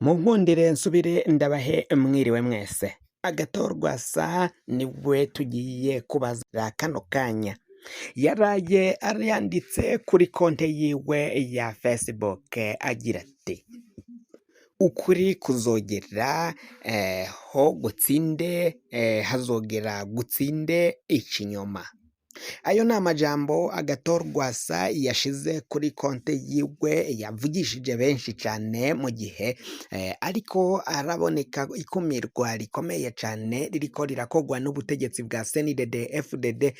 Munkundire nsubire ndabahe mwiriwe mwese. Agatorwasa niwe tugiye kubaza kano kanya. Yaraye yanditse kuri konte yiwe ya Facebook agira ati: "Ukuri kuzogera ho gutsinde, hazogera gutsinde ikinyoma." Ayo ni amajambo Agatorwasa yashize kuri konte yiwe, yavugishije benshi cane mu gihe ariko araboneka ikumirwa rikomeye cane ririko rirakorwa n'ubutegetsi bwa CNDD FDD,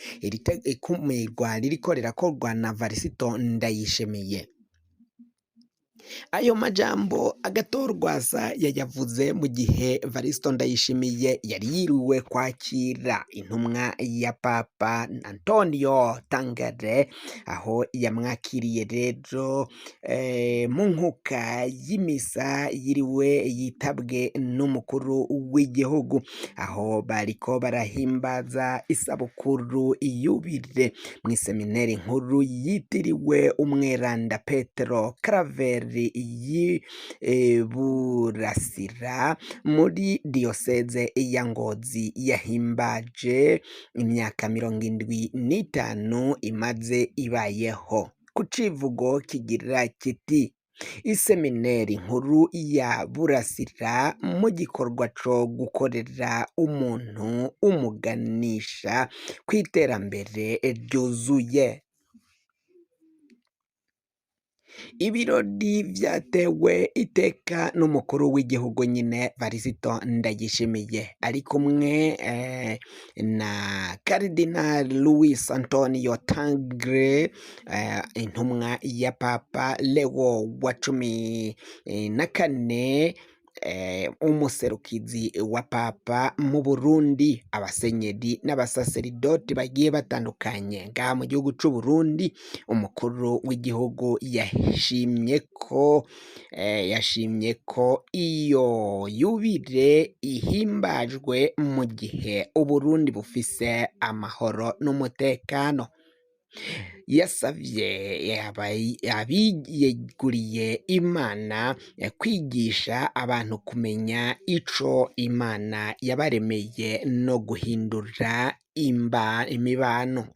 ikumirwa ririko rirakorwa na Varisito Ndayishimiye. Ayo majambo Agatorwasa yayavuze mu gihe Varisito Ndayishimiye yari yiriwe kwakira intumwa ya Papa Antonio Tangare, aho yamwakiriye rero mu nkuka y'imisa yiriwe yitabwe n'umukuru w'igihugu, aho bariko barahimbaza isabukuru yubire mw'iseminari nkuru yitiriwe umweranda Petero Karaveri y'i Burasira muri diyoseze ya Ngozi, yahimbaje imyaka 75 imaze ibayeho, ku civugo kigira kiti: "Iseminari nkuru ya Burasira mu gikorwa co gukorera umuntu umuganisha kw'iterambere ryuzuye." Ibirori vyatewe iteka n'umukuru w'igihugu nyine Varisito Ndayishimiye, ari kumwe na Cardinal Luis Antonio Tangre, intumwa ya Papa Leo wa 14, umuserukizi wa Papa mu Burundi, abasenyeri n'abasaseridoti bagiye batandukanye ngaha mu gihugu c'u Burundi. Umukuru w'igihugu yashimye ko iyo yubire ihimbajwe mu gihe Uburundi bufise amahoro n'umutekano. Yasavye abiyeguriye Imana kwigisha abantu kumenya ico Imana yabaremeye no guhindura imibano.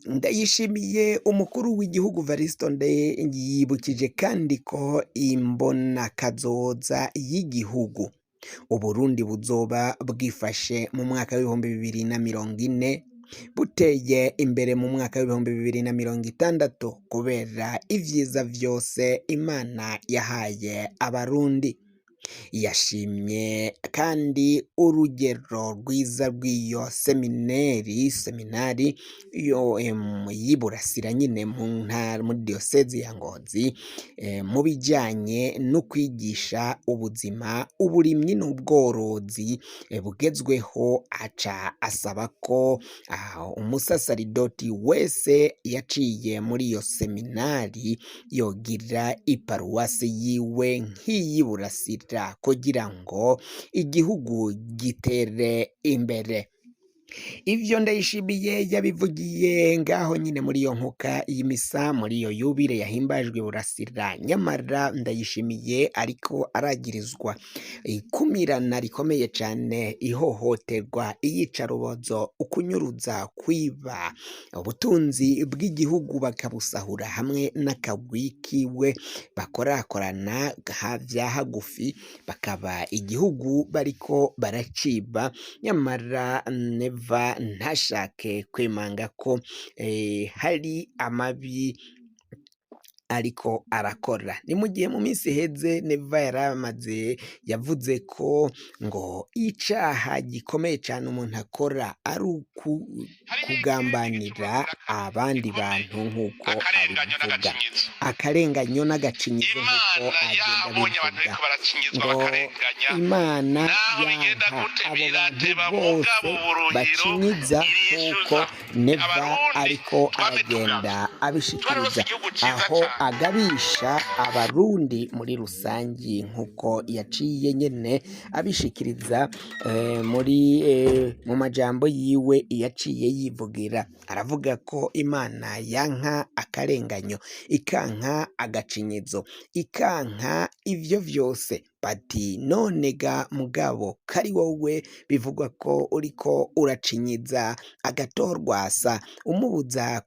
Ndayishimiye, umukuru w'igihugu Varisito, yibukije kandi ko imbonakazoza y'igihugu Uburundi buzoba bwifashe mu mwaka w'2040, buteye imbere mu mwaka w'2060, kubera ivyiza vyose Imana yahaye Abarundi. Yashimye kandi urugero rwiza rw'iyo seminari yo y'iburasira nyine mu ntara, muri diyosezi ya Ngozi, mu bijanye no kwigisha ubuzima, uburimyi n'ubworozi bugezweho. Aca asaba ko umusasaridoti wese yaciye muri iyo seminari yogira iparuwasi yiwe nk'iy'iburasira kugira ngo igihugu gitere imbere. Ivyo Ndayishimiye yabivugiye ngaho nyine muri iyo nkuka y'imisa, muri iyo yubire yahimbajwe Burasira. Nyamara Ndayishimiye ariko aragirizwa ikumirana rikomeye cane, ihohoterwa, iyicarubozo, ukunyuruza, kwiba ubutunzi bw'igihugu bakabusahura hamwe n'akagwi kiwe bakorakorana vya hagufi, bakaba igihugu bariko baraciba. Nyamara Neva ntashake kwemanga ko hari amabi ariko arakora. Ni mu gihe mu minsi iheze Neva yaramaze yavuze ko ngo icaha gikomeye cane umuntu akora ari kugambanira abandi bantu, nk'uko Akarenganyo abivuga, n'agacinyizo. Akarenganyo n'agacinyizo, nk'uko Imana agenda yabonye abantu abivuga, bariko baracinyizwa, ngo bakarenganya. Imana Naho bigenda yanka gute, abo bantu birateba, bose mugabo uburuhiro bacinyiza, nk'uko irishyuza. Neva Abarundi ariko twame aragenda tugaruka, abishikiriza twararose igihugu ciza aho cane. Agabisha abarundi muri rusangi nk'uko yaciye nyene abishikiriza muri mu majambo yiwe yaciye yivugira, aravuga ko Imana yanka akarenganyo, ikanka agacinyizo, ikanka ivyo vyose. Bati none ga mugabo kari wowe bivugwa ko uriko uracinyiza agatorwasa, umubuza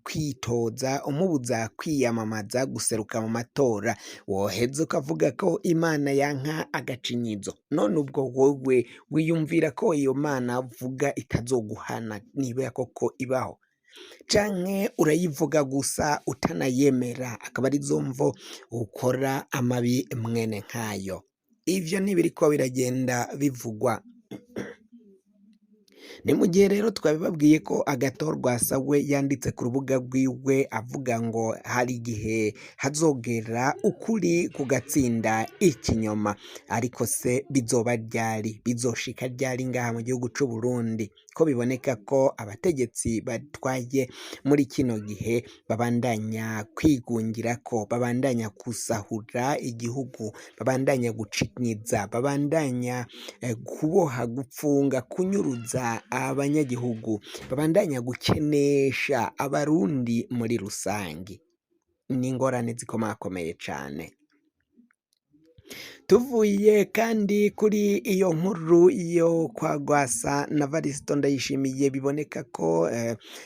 kwitoza, umubuza kwiyamamaza guseruka mu matora, woheza ukavuga ko Imana yanka agacinyizo. None ubwo wowe wiyumvira ko iyo Mana uvuga itazoguhana niba koko ibaho, canke urayivuga gusa utanayemera, akaba arizo mvo ukora amabi mwene nkayo? Ivyo ntibiriko biragenda bivugwa. Ni mu gihe rero twabibabwiye ko agatorwasa we yanditse ku rubuga rwiwe avuga ngo hari igihe hazogera ukuri kugatsinda ikinyoma, ariko se bizoba ryari? Bizoshika ryari ngaha mu gihugu c'u Burundi, ko biboneka ko abategetsi batwaye muri kino gihe babandanya kwigungirako, babandanya gusahura igihugu, babandanya gucinyiza, babandanya kuboha, gupfunga, kunyuruza abanyagihugu, babandanya gukenesha abarundi muri rusangi? Ni ingorane zikomakomeye cane. Tuvuye kandi kuri iyo nkuru yo kwa Rwasa na Varisito Ndayishimiye, biboneka ko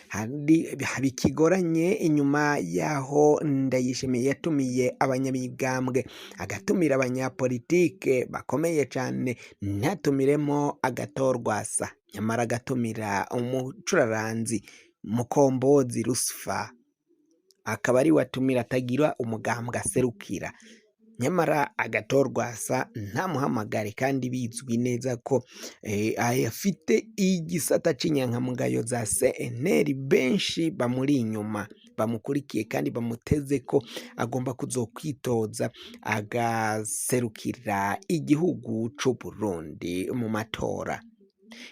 hari bikigoranye inyuma yaho Ndayishimiye yatumiye abanyamigambwe, agatumira abanyapolitike bakomeye cane, ntatumiremo agatorwasa, nyamara agatumira umucuraranzi Mukombozi Rusifa, akaba ari we atumira atagira umugambwe aserukira, nyamara agatorwasa ntamuhamagare, kandi bizwi neza ko afite igisata c'inyankamugayo za CNL benshi bamuri inyuma, bamukurikiye kandi bamuteze ko agomba kuzokwitoza agaserukira igihugu c'u Burundi mu matora.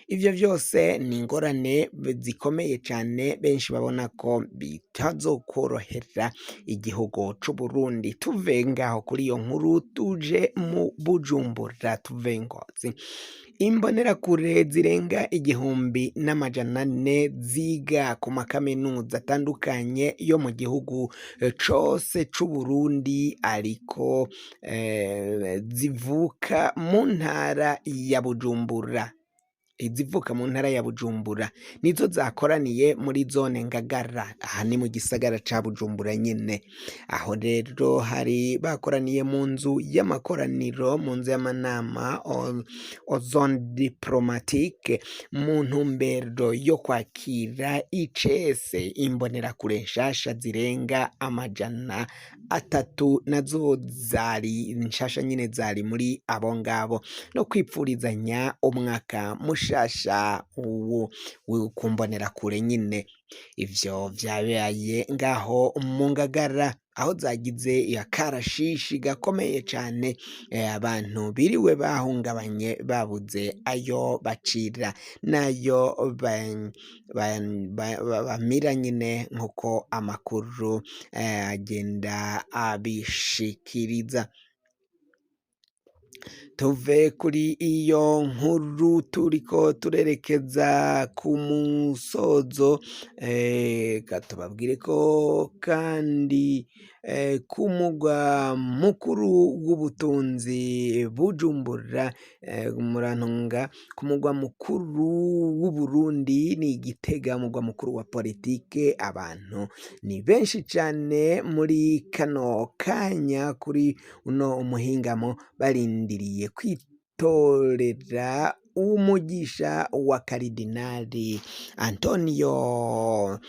Ivyo vyose ni ingorane zikomeye cane, benshi babona ko bitazokorohera igihugu c'u Burundi. Tuve ngaho kuri iyo nkuru tuje mu Bujumbura, tuve Ngozi. Imbonerakure zirenga 1400 ziga ku makaminuza atandukanye yo mu gihugu cose c'u Burundi, ariko zivuka mu ntara ya Bujumbura, izivuka mu ntara ya Bujumbura nizo zakoraniye muri zone Ngagara, aha ni mu gisagara ca Bujumbura nyene. Aho rero hari bakoraniye mu nzu y'amakoraniro, mu nzu y'amanama Ozone Diplomatique, mu ntumbero yo kwakira icese imbonerakure nshasha zirenga 300, nazo zari nshasha nyene, zari muri abo ngabo, no kwipfurizanya umwaka mushasha uwu kumbonerakure nyine. Ivyo vyabaye ngaho mu Ngagara, aho zagize akarashishi gakomeye cane, abantu biriwe bahungabanye, babuze ayo bacira n'ayo bamira nyine, nk'uko amakuru agenda abishikiriza. Tuve kuri iyo nkuru turiko turerekeza ku musozo. Reka tubabwire ko kandi ku mugwa mukuru w'ubutunzi Bujumbura, murantunga, ku mugwa mukuru w'Uburundi ni Gitega, mugwa mukuru wa politike, abantu ni benshi cane muri kano kanya kuri uno umuhingamo, barindiriye kwitorera umugisha wa karidinali Antonio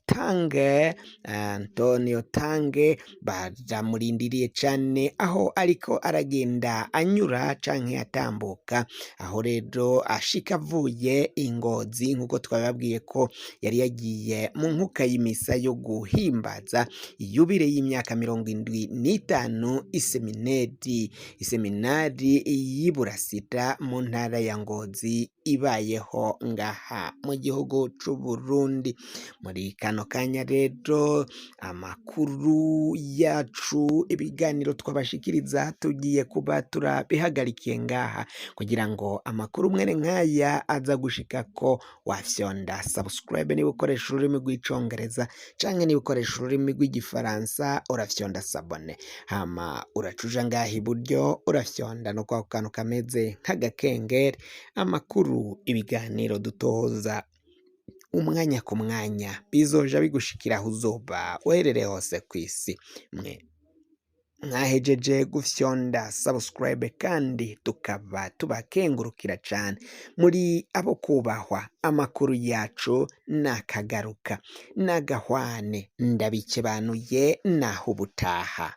Tange. Antonio Tange baramurindiriye cane, aho ariko aragenda anyura canke atambuka, aho rero ashika avuye i Ngozi, nk'uko twababwiye ko yari yagiye mu nkuka y'imisa yo guhimbaza yubile y'imyaka 75 iseminari y'i Burasira mu ntara ya Ngozi. indongozi ibayeho ngaha mu gihugu c'Uburundi. Muri kano kanya rero amakuru yacu, ibiganiro twabashikiriza tugiye kuba turabihagarikiye ngaha kugira ngo amakuru mwene nk'aya aza gushikako wafyonda subscribe niba ukoresha ururimi rw'icongereza canke niba ukoresha ururimi rw'igifaransa urafyonda s'abonner, hama uracuja ngaha iburyo urafyonda no kwako kantu kameze nk'agakengeri. Amakuru, ibiganiro dutoza umwanya ku mwanya bizoja bigushikira aho uzoba uherereye hose kw'isi. Mwe mwahejeje gufyonda subscribe kandi tukaba tubakengurukira cane, muri abo kubahwa. Amakuru yacu nakagaruka n'agahwane, ndabikebanuye naho ubutaha.